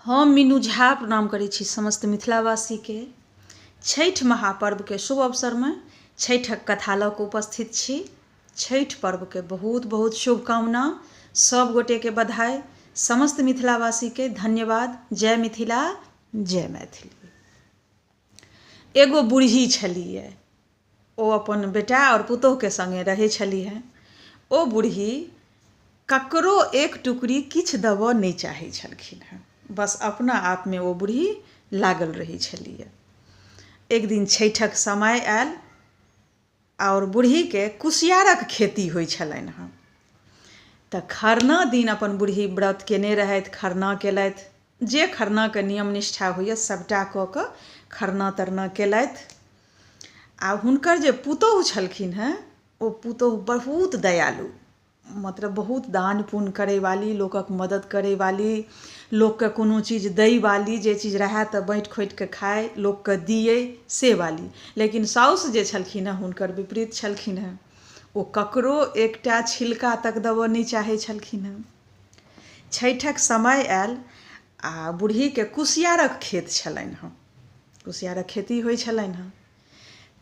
हम मीनू झा प्रणाम करै छी समस्त मिथिलावासीके। छठि महापर्वके शुभ अवसरमे छठिक कथा लऽ कऽ उपस्थित छी। छठि पर्वके बहुत बहुत शुभकामना, सब गोटेके बधाई, समस्त मिथिलावासीके धन्यवाद। जय मिथिला, जय मैथिली। एगो बूढ़ी छलियै, ओ अपन बेटा आओर पुतोहुके सङ्गे रहै छलीह। ओ बूढ़ी ककरो एक टुकड़ी किछु देबऽ नहि चाहै छलखिन हेँ, बस अपना आपमे ओ बूढ़ी लागल रहै छलीह। एक दिन छठिक समय आयल आओर बूढ़ीके कुसियारक खेती होइ छलनि हेँ। तऽ खरना दिन अपन बूढ़ी व्रत केने रहथि, खरना केलथि, जे खरनाके नियम निष्ठा होइए सभटा कऽ कऽ खरना तरना केलथि। आ हुनकर जे पुतोहु छलखिन हेँ ओ पुतोहु बहुत दयालु, मतलब बहुत दान पुण्य करैवाली, लोकक मदद करैवाली, लोकके कोनो चीज दैवाली, जे चीज रहए तऽ बाँटि खोँटिके खाइ, लोकके दियै से वाली। लेकिन साउस जे छलखिन हेँ हुनकर विपरीत छलखिन हेँ, ओ ककरो एकटा छिलका तक देबऽ नहि चाहै छलखिन हेँ। छठिक समय आयल आ बूढ़ीके कुसियारक खेत छलनि हेँ, कुसियारक खेती होइ छलनि हेँ।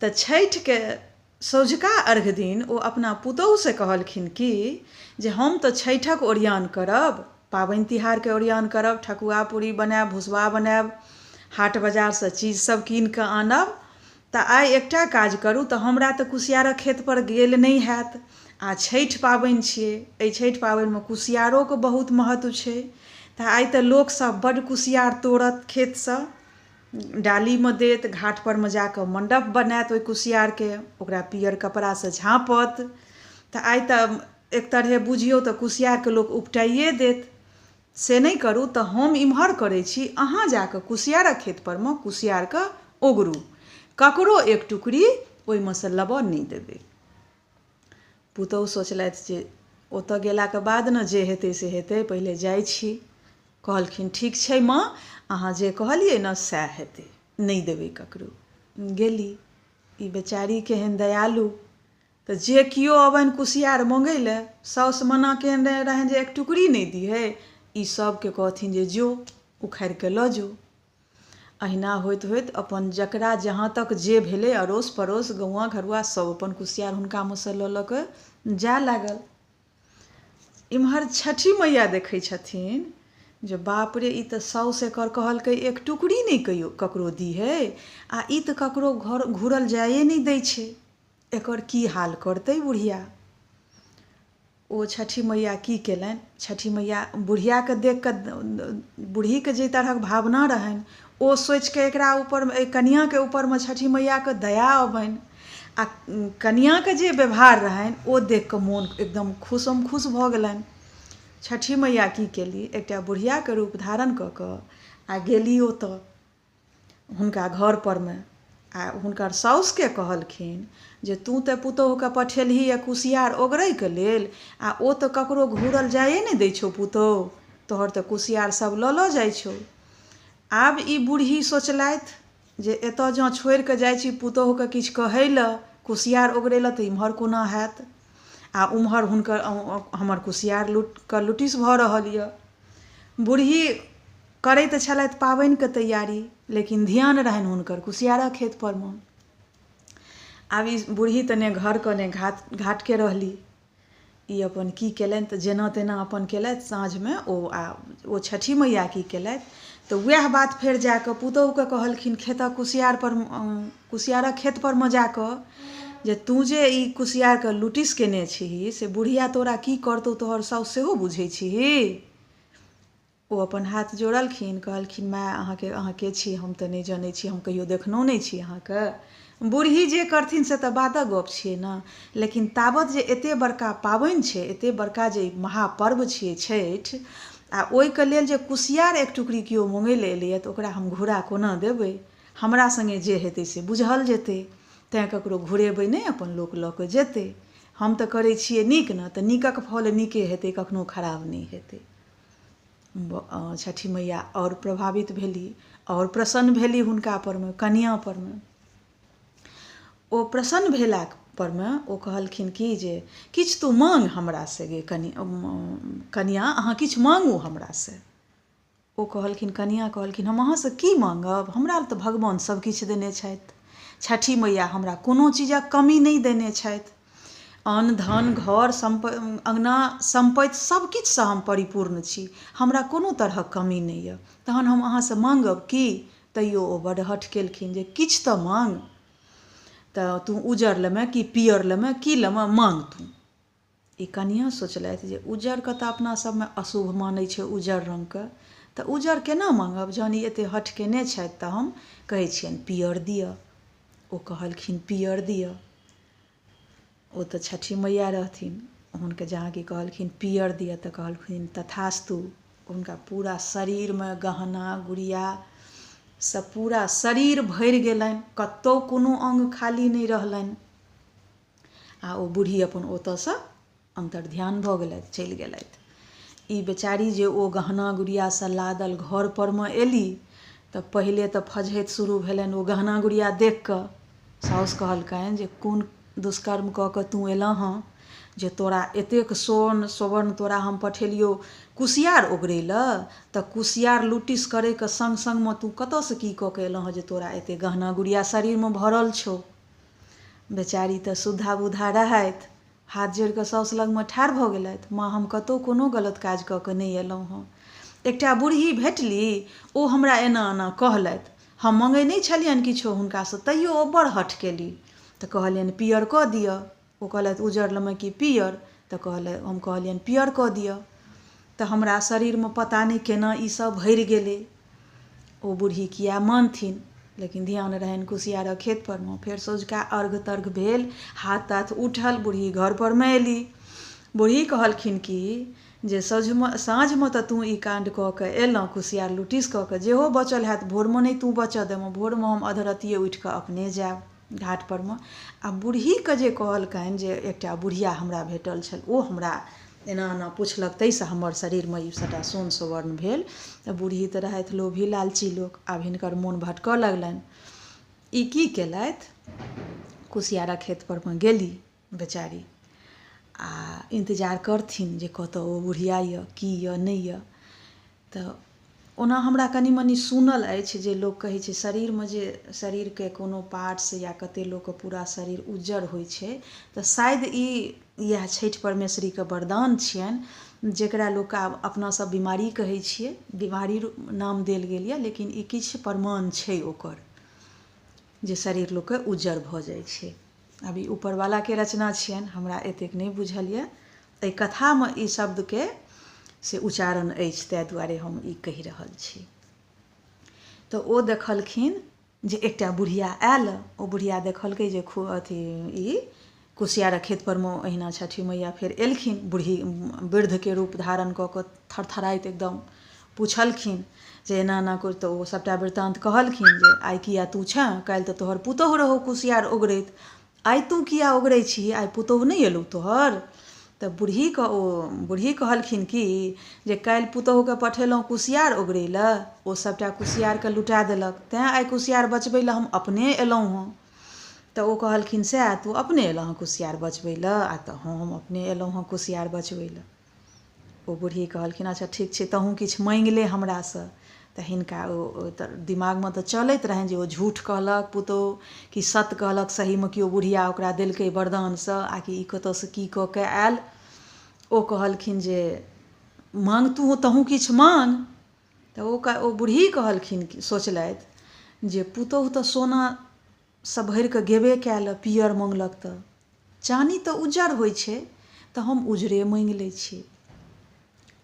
तऽ छठिके सँझुका अर्घ दिन ओ अपना पुतोहुसँ कहलखिन कि जे हम तऽ छठिक ओरियान करब, पाबनि तिहारके ओरियान करब, ठकुआ पूरी बनायब, भुसबा बनायब, हाट बजारसँ चीज सब कीन कऽ आनब। तऽ आइ एकटा काज करू, तऽ हमरा तऽ कुसियारक खेतपर गेल नहि हैत आ छठि पाबनि छियै, एहि छठि पाबनिमे कुसियारोके बहुत महत्व छै। तऽ आइ तऽ लोकसब बड्ड कुसियार तोड़त, खेतसँ डालीमे देत, घाटपर मे जाकऽ मण्डप बनायत, ओहि कुसियारके ओकरा पीयर कपड़ासँ झाँपत। तऽ आइ तऽ एक तरहे बुझियौ तऽ कुसियारके लोक उपटाइए देत। से नहि करू, तऽ हम इम्हर करै छी, अहाँ जाकऽ कुसियारक खेतपर मे कुसियारके ओगरू, ककरो एक टुकड़ी ओहिमे सँ लेबऽ नहि देबै। पुतोहु सोचलथि जे ओतऽ गेलाके बाद ने जे हेतै से हेतै, पहिले जाइ छी। कहलखिन ठीक छै माँ, अहाँ जे कहलियै ने सएह हेतै, नहि देबै ककरो। गेली ई बेचारी केहन दयालु, तऽ जे केओ अबनि कुसियार मङ्गै लए, साउस मना केने रहनि जे एक टुकड़ी नहि दिहै, ई सभके कहथिन जे जो उखाड़ि कऽ लऽ जो। अहिना होइत होइत अपन जकरा जहाँ तक जे भेलै, अड़ोस पड़ोस गौआँ घरुआ सभ अपन कुसियार हुनकामे सँ लऽ लऽ कऽ जाय लागल। इम्हर छठि मैया देखै छथिन जे बाप रे, ई तऽ साउस एकर कहलकै एक टुकड़ी नहि कहियो ककरो दिहै, आ ई तऽ ककरो घर घुरल जाइए नहि दै छै, एकर की हाल करतै बुढ़िया। ओ छठि मैया की केलनि, छठि मैया बुढ़ियाके देख कऽ बूढ़ीके जाहि तरहक भावना रहनि ओ सोचिके एकरा ऊपरमे, एहि कनिआँके ऊपरमे छठि मैयाके दया अबनि आ कनिआँके जे व्यवहार रहनि ओ देख कऽ मोन एकदम खुशम खुश भऽ गेलनि। छठि मैया की केली, एकटा बुढ़ियाके रूप धारण कऽ कऽ आ गेली ओतऽ हुनका घर परमे आ हुनकर साउसके कहलखिन जे तू तऽ पुतोहुके पठेलही यऽ कुसियार ओगरैके लेल आ ओ तऽ ककरो घूरल जाइए नहि दै छौ पुतोहु, तोहर तऽ कुसियार सब लऽ लऽ जाइ छौ। आब ई बूढ़ी सोचलथि जे एतऽ जँ छोड़ि कऽ जाइ छी पुतोहुके किछु कहै लए कुसियार ओगरै लए तऽ इम्हर कोना हैत आ उम्हर हुनकर हमर कुसियार लूटके लुटिस भऽ रहल यऽ। बूढ़ी करैत छलथि पाबनिके तैयारी, लेकिन ध्यान रहनि हुनकर कुसियारक खेत परमे। आब ई बूढ़ी तऽ नहि घरके नहि घाटके रहली। ई अपन की केलनि तऽ जेना तेना अपन केलथि। साँझमे ओ आ ओ छठि मैया की केलथि तऽ वएह बात फेर जाकऽ पुतोहुके कहलखिन खेतक कुसियार पर, कुसियारक खेत परमे जाकऽ जे तू जे ई कुसियारके लुटिस केने छिही से बुढ़िया तोरा की करतौ तोहर साउस सेहो बुझै छिही। ओ अपन हाथ जोड़लखिन, कहलखिन माय अहाँके अहाँ के छी, हम तऽ नहि जनै छी, हम कहियो देखनहुँ नहि छी अहाँके। बूढ़ी जे करथिन से तऽ बादक गप छियै ने, लेकिन ताबत जे एते बड़का पाबनि छै, एते बड़का जे महापर्व छियै छठि, आ ओहिके लेल जे कुसियार एक टुकड़ी केओ मङ्गै लए एलैए तऽ ओकरा हम घुरा कोना देबै, हमरा सङ्गे जे हेतै से बुझल जेतै, तैँ ककरो घुरेबै नहि, अपन लोक लऽ कऽ जेतै। हम तऽ करै छियै नीक ने, तऽ नीकक फल नीके हेतै, कखनो खराब नहि हेतै। छठि मैया आओर प्रभावित भेली, आओर प्रसन्न भेली हुनका परमे, कनिआँ परमे। ओ प्रसन्न भेला परमे ओ कहलखिन कि जे किछु तू माँग हमरासँ गे कनिआँ, अहाँ किछु माँगू हमरासँ। ओ कहलखिन, कनिआँ कहलखिन, हम अहाँसँ की माँगब, हमरा तऽ भगवान सब किछु देने छथि, छठि मैया हमरा कोनो चीजक कमी नहि देने छथि, अन्न धन घर अङ्गना सम्पत्ति सब किछुसँ हम परिपूर्ण छी, हमरा कोनो तरहक कमी नहि यऽ, तहन हम अहाँसँ माँगब की? तैयो ओ बड्ड हठ केलखिन जे किछु तऽ माँग, तऽ तू उज्जर लेमे कि पियर लेमे, की लेमे माँग तू। ई कनिआँ सोचलथि जे उज्जरके तऽ अपना सबमे अशुभ मानै छै उज्जर रङ्गके, तऽ उज्जर केना माँगब, जहन ई एते हठ केने छथि तऽ हम कहै छियनि पियर दिअ। ओ कहलखिन पियर दिअ। ओ तऽ छठि मैया रहथिन, हुनके जहाँ कि कहलखिन पियर दिअ तऽ कहलखिन तथास्तु। हुनका पूरा शरीरमे गहना गुड़िया सब पूरा शरीर भरि गेलनि, कतौ कोनो अङ्ग खाली नहि रहलनि। आ ओ बूढ़ी अपन ओतऽसँ अन्तर्ध्यान भऽ गेलथि, चलि गेलथि। ई बेचारी जे ओ गहना गुड़ियासँ लादल घर परमे एली तऽ पहिले तऽ फजहैत शुरू भेलनि ओ गहना गुड़िया देख कऽ। साउस कहलकनि जे कोन दुष्कर्म कऽ कऽ तू एलह हँ जे तोरा एतेक सोन सोवर्ण तोरा हम पठेलियौ कुसियार ओगरै लए, तऽ कुसियार लुटिस करैके सङ्ग सङ्गमे तू कतऽसँ की कऽ कऽ एलह हँ जे तोरा एते गहना गुड़िया शरीरमे भरल छौ। बेचारी तऽ सुधा बुधा रहथि, हाथ जोड़ि कऽ साउस लगमे ठाढ़ भऽ गेलथि, माँ हम कतहु कोनो गलत काज कऽ कऽ नहि एलहुँ हँ, एकटा बूढ़ी भेटली ओ हमरा एना एना कहलथि, हम मङ्गै नहि छलियनि किछो हुनकासँ तैयो ओ बड़ हठ केली, तऽ कहलियनि पियर कऽ दिअ। ओ कहलथि उज्जर लेबै कि पियर, तऽ कहलथि, हम कहलियनि पियर कऽ दिअ। तऽ हमरा शरीरमे पता नहि केना ई सब भरि गेलै। ओ बूढ़ी किया मानथिन, लेकिन ध्यान रहनि कुसियारक खेत परमे। फेर सँझुका अर्घ तर्घ भेल, हाथ ताथ उठल, बूढ़ी घर परमे एली। बूढ़ी कहलखिन कि जे साँझमे तऽ तू ई काण्ड कऽ कऽ एलह, कुसियार लुटिस कऽ कऽ, जेहो बचल हैत भोरमे नहि तू बचऽ देबह, भोरमे हम अधरतिये उठि कऽ अपने जायब घाट परमे। आ बूढ़ीके जे कहलकनि जे एकटा बुढ़िया हमरा भेटल छल, ओ हमरा एना एना पुछलक, ताहिसँ हमर शरीरमे ई सबटा सोन सुवर्ण भेल। तऽ बूढ़ी तऽ रहथि लोभी लालची लोक, आब हिनकर मोन भटकऽ लगलनि। ई की केलथि, कुसियारक खेत परमे गेली बेचारी आ इन्तजार करथिन जे कतऽ ओ बुढ़िया यऽ, की यऽ, नहि यऽ। तऽ ओना हमरा कनि मनि सुनल अछि जे लोक कहै छै शरीरमे जे शरीरके कोनो पार्ट्स या कते लोकके पूरा शरीर उज्जर होइ छै, तऽ शायद ई इएह छठि परमेश्वरीके वरदान छियनि, जकरा लोक आब अपना सब बीमारी कहै छियै, बीमारी नाम देल गेल यऽ, लेकिन ई किछु प्रमाण छै ओकर जे शरीर लोकके उज्जर भऽ जाइ छै। आब ई ऊपरवालाके रचना छियनि, हमरा एतेक नहि बुझल यऽ। एहि कथामे ई शब्दके से उच्चारण अछि, ताहि दुआरे हम ई कहि रहल छी। तऽ ओ देखलखिन जे एकटा बुढ़िया आयल, ओ बुढ़िया देखलकै जे अथी ई कुसियारक खेत परमे अहिना छठि मैया फेर एलखिन, बूढ़ी वृद्धके रूप धारण कऽ कऽ थरथराइत एकदम पुछलखिन जे एना एना कर। तऽ ओ सबटा वृत्तान्त कहलखिन जे आइ किया तू छेँ, काल्हि तऽ तोहर पुतोहु रहौ कुसियार ओगरैत, आइ तू किया ओगरै छी, आइ पुतोहु नहि एलौ तोहर? तऽ बूढ़ीके ओ बूढ़ी कहलखिन कि जे काल्हि पुतोहुके पठेलहुँ कुसियार ओगरै लए, ओ सबटा कुसियारके लुटा देलक, तैँ आइ कुसियार बचबै लए हम अपने एलहुँ हँ। तऽ ओ कहलखिन सएह तू अपने एलहुँ हँ कुसियार बचबै लए? आ तऽ हँ हम अपने एलहुँ हँ कुसियार बचबै लए। ओ बूढ़ी कहलखिन अच्छा ठीक छै, तहूँ किछु माँगि ले हमरासँ। तऽ हिनका ओ तऽ दिमागमे तऽ चलैत रहनि जे ओ झूठ कहलक पुतोहु कि सत कहलक, सहीमे केओ बुढ़िया ओकरा देलकै वरदानसँ आ कि ई कतऽसँ की कऽ कऽ आयल। ओ कहलखिन जे माँग तू, तहूँ किछु माँग। तऽ ओ बूढ़ी कहलखिन, सोचलथि जे पुतोहु तऽ सोनासँ भरि कऽ गेबे कयल, पियर मङ्गलक तऽ चानी तऽ उज्जर होइ छै, तऽ हम उजरे माँगि लै छी।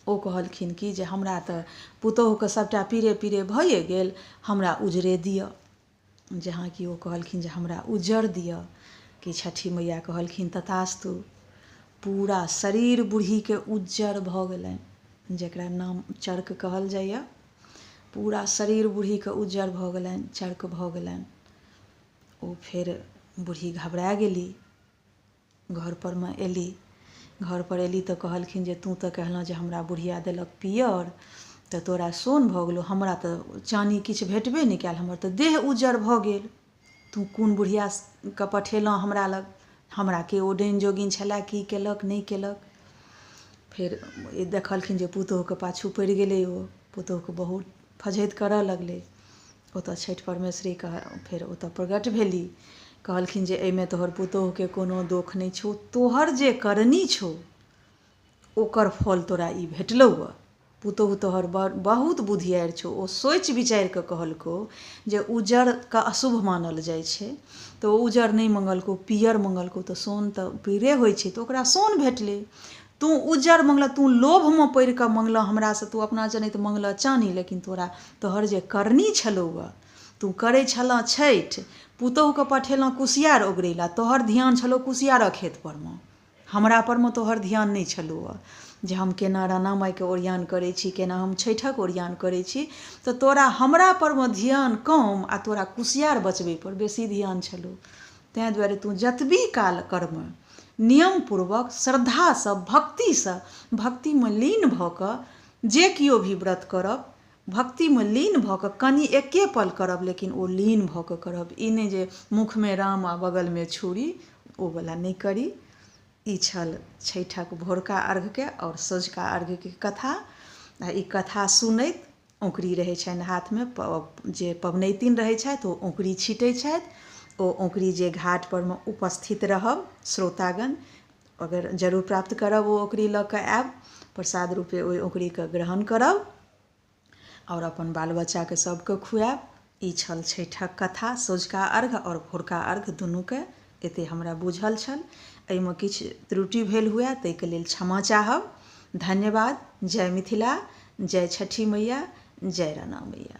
ओ कहलखिन कि जे हमरा तऽ पुतोहुके सबटा पीरे पीरे भइए गेल, हमरा उजरे दिअ। जहाँ कि ओ कहलखिन जे हमरा उज्जर दिअ, कि छठि मैया कहलखिन तथास्तु। पूरा शरीर बूढ़ीके उज्जर भऽ गेलनि, जकरा नाम चर्क कहल जाइए। पूरा शरीर बूढ़ीके उज्जर भऽ गेलनि, चर्क भऽ गेलनि। ओ फेर बूढ़ी घबरा गेली, घर परमे एली। घर पर एली तऽ कहलखिन जे तू तऽ कहलह जे हमरा बुढ़िया देलक पियर, तऽ तोरा सोन भऽ गेलौ, हमरा तऽ चानी किछु भेटबे नहि कयल, हमर तऽ देह उज्जर भऽ गेल। तू कोन बुढ़ियाके पठेलह हमरा लग, हमरा के ओ डाइन जोगिन छलए, की केलक नहि केलक। फेर देखलखिन जे पुतोहुके पाछू पड़ि गेलै ओ। पुतोहुके बहुत फझैत करऽ लगलै। ओतऽ छठि परमेश्वरी फेर ओतऽ प्रकट भेली, कहलखिन जे एहिमे तोहर पुतोहुके कोनो दोख नहि छौ, तोहर जे करनी छौ ओकर फल तोरा ई भेटलौ हँ। पुतोहु तोहर बहुत बुधियारि छौ, ओ सोचि विचारि कऽ कहलकौ जे उज्जरके अशुभ मानल जाइ छै, तऽ ओ उज्जर नहि मङ्गलकौ, पीयर मङ्गलकौ, तऽ सोन तऽ पीरे होइ छै, तऽ ओकरा सोन भेटलै। तू उज्जर मङ्गलह, तू लोभमे पड़ि कऽ मङ्गलह हमरासँ, तू अपना जनैत मङ्गलह चानी, लेकिन तोरा तोहर जे करनी छलौ हँ, तू करै छलह छठि, पुतोहुके पठेलह कुसियार ओगरै लए, तोहर ध्यान छलौ कुसियारक खेत परमे, हमरा परमे तोहर ध्यान नहि छलौ हँ जे हम केना राणा माइके ओरियान करै छी, केना हम छठिक ओरियान करै छी। तऽ तोरा हमरा परमे ध्यान कम आ तोरा कुसियार बचबै पर बेसी ध्यान छलौ। ताहि दुआरे तू जतबी काल करमे नियमपूर्वक श्रद्धासँ भक्तिसँ भक्तिमे लीन भऽ कऽ जे केओ भी व्रत करब, भक्तिमे लीन भऽ कऽ कनि एके पल करब, लेकिन ओ लीन भऽ कऽ करब, ई नहि जे मुखमे राम आ बगलमे छुरी, ओ वला नहि करी। ई छल छठिक भोरका अर्घके आओर सँझुका अर्घके कथा। आ ई कथा सुनैत औङ्कुरी रहै छनि हाथमे, जे पबनैतिन रहै छथि ओ औङ्कुरी छीटै छथि। ओ औङ्कुरी जे घाट परमे उपस्थित रहब श्रोतागण अगर जरूर प्राप्त करब, ओ औङ्कुरी लऽ कऽ आयब, प्रसाद रूपे ओहि औङ्कुरीके ग्रहण करब आओर अपन बाल बच्चाके सबके खुआएब। ई छल छठिक कथा, सँझुका अर्घ आओर भोरका अर्घ दुनूके एते हमरा बुझल छल। एहिमे किछु त्रुटि भेल हुए ताहिके लेल क्षमा चाहब। धन्यवाद। जय मिथिला, जय छठि मैया, जय राणा मैया।